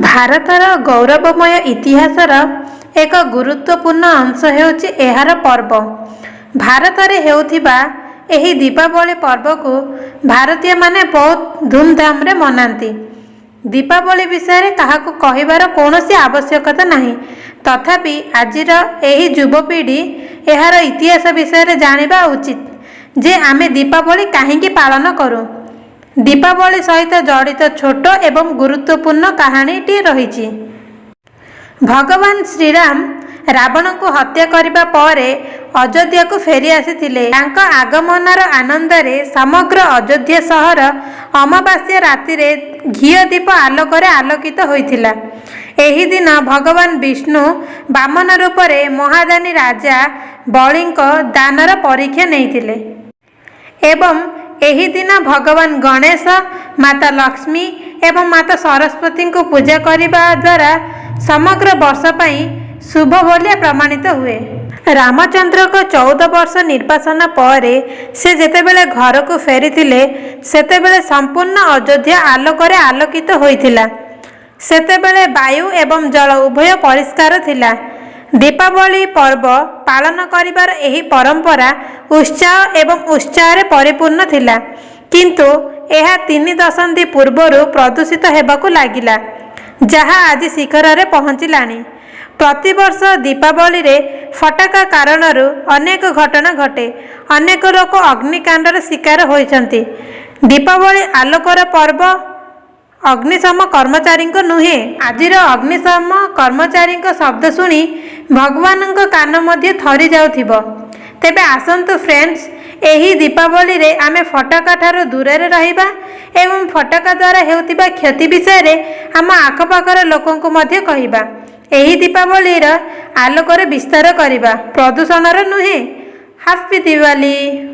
ଭାରତର ଗୌରବମୟ ଇତିହାସର ଏକ ଗୁରୁତ୍ୱପୂର୍ଣ୍ଣ ଅଂଶ ହେଉଛି ଏହାର ପର୍ବ। ଭାରତରେ ହେଉଥିବା ଏହି ଦୀପାବଳି ପର୍ବକୁ ଭାରତୀୟମାନେ ବହୁତ ଧୁମଧାମରେ ମନାନ୍ତି। ଦୀପାବଳି ବିଷୟରେ କାହାକୁ କହିବାର କୌଣସି ଆବଶ୍ୟକତା ନାହିଁ। ତଥାପି ଆଜିର ଏହି ଯୁବପିଢ଼ି ଏହାର ଇତିହାସ ବିଷୟରେ ଜାଣିବା ଉଚିତ ଯେ ଆମେ ଦୀପାବଳି କାହିଁକି ପାଳନ କରୁ। ଦୀପାବଳି ସହିତ ଜଡ଼ିତ ଛୋଟ ଏବଂ ଗୁରୁତ୍ୱପୂର୍ଣ୍ଣ କାହାଣୀଟି ରହିଛି। ଭଗବାନ ଶ୍ରୀରାମ ରାବଣଙ୍କୁ ହତ୍ୟା କରିବା ପରେ ଅଯୋଧ୍ୟାକୁ ଫେରି ଆସିଥିଲେ। ତାଙ୍କ ଆଗମନର ଆନନ୍ଦରେ ସମଗ୍ର ଅଯୋଧ୍ୟା ସହର ଅମାବାସ୍ୟା ରାତିରେ ଘିଅ ଦୀପ ଆଲୋକରେ ଆଲୋକିତ ହୋଇଥିଲା। ଏହି ଦିନ ଭଗବାନ ବିଷ୍ଣୁ ବାମନ ରୂପରେ ମହାଦାନୀ ରାଜା ବଳିଙ୍କ ଦାନର ପରୀକ୍ଷା ନେଇଥିଲେ। ଏବଂ ଏହି ଦିନ ଭଗବାନ ଗଣେଶ, ମାତା ଲକ୍ଷ୍ମୀ ଏବଂ ମାତା ସରସ୍ୱତୀଙ୍କୁ ପୂଜା କରିବା ଦ୍ୱାରା ସମଗ୍ର ବର୍ଷ ପାଇଁ ଶୁଭ ବୋଲି ପ୍ରମାଣିତ ହୁଏ। ରାମଚନ୍ଦ୍ରଙ୍କ 14 ବର୍ଷ ନିର୍ବାସନ ପରେ ସେ ଯେତେବେଳେ ଘରକୁ ଫେରିଥିଲେ, ସେତେବେଳେ ସମ୍ପୂର୍ଣ୍ଣ ଅଯୋଧ୍ୟା ଆଲୋକରେ ଆଲୋକିତ ହୋଇଥିଲା। ସେତେବେଳେ ବାୟୁ ଏବଂ ଜଳ ଉଭୟ ପରିଷ୍କାର ଥିଲା। ଦୀପାବଳି ପର୍ବ ପାଳନ କରିବାର ଏହି ପରମ୍ପରା ଉତ୍ସାହ ଏବଂ ଉତ୍ସାହରେ ପରିପୂର୍ଣ୍ଣ ଥିଲା, କିନ୍ତୁ ଏହା 3 ଦଶନ୍ଧି ପୂର୍ବରୁ ପ୍ରଦୂଷିତ ହେବାକୁ ଲାଗିଲା, ଯାହା ଆଜି ଶିଖରରେ ପହଞ୍ଚିଲାଣି। ପ୍ରତିବର୍ଷ ଦୀପାବଳିରେ ଫଟାକା କାରଣରୁ ଅନେକ ଘଟଣା ଘଟେ। ଅନେକ ଲୋକ ଅଗ୍ନିକାଣ୍ଡର ଶିକାର ହୋଇଛନ୍ତି। ଦୀପାବଳି ଆଲୋକର ପର୍ବ, ଅଗ୍ନିଶମ କର୍ମଚାରୀଙ୍କ ନୁହେଁ। ଆଜିର ଅଗ୍ନିଶମ କର୍ମଚାରୀଙ୍କ ଶବ୍ଦ ଶୁଣି ଭଗବାନଙ୍କ କାନ ମଧ୍ୟ ଥରି ଯାଉଥିବ। ତେବେ ଆସନ୍ତୁ ଫ୍ରେଣ୍ଡସ୍, ଏହି ଦୀପାବଳିରେ ଆମେ ଫଟାକା ଠାରୁ ଦୂରରେ ରହିବା ଏବଂ ଫଟାକା ଦ୍ୱାରା ହେଉଥିବା କ୍ଷତି ବିଷୟରେ ଆମ ଆଖପାଖର ଲୋକଙ୍କୁ ମଧ୍ୟ କହିବା। ଏହି ଦୀପାବଳିର ଆଲୋକର ବିସ୍ତାର କରିବା, ପ୍ରଦୂଷଣର ନୁହେଁ। Happy Diwali.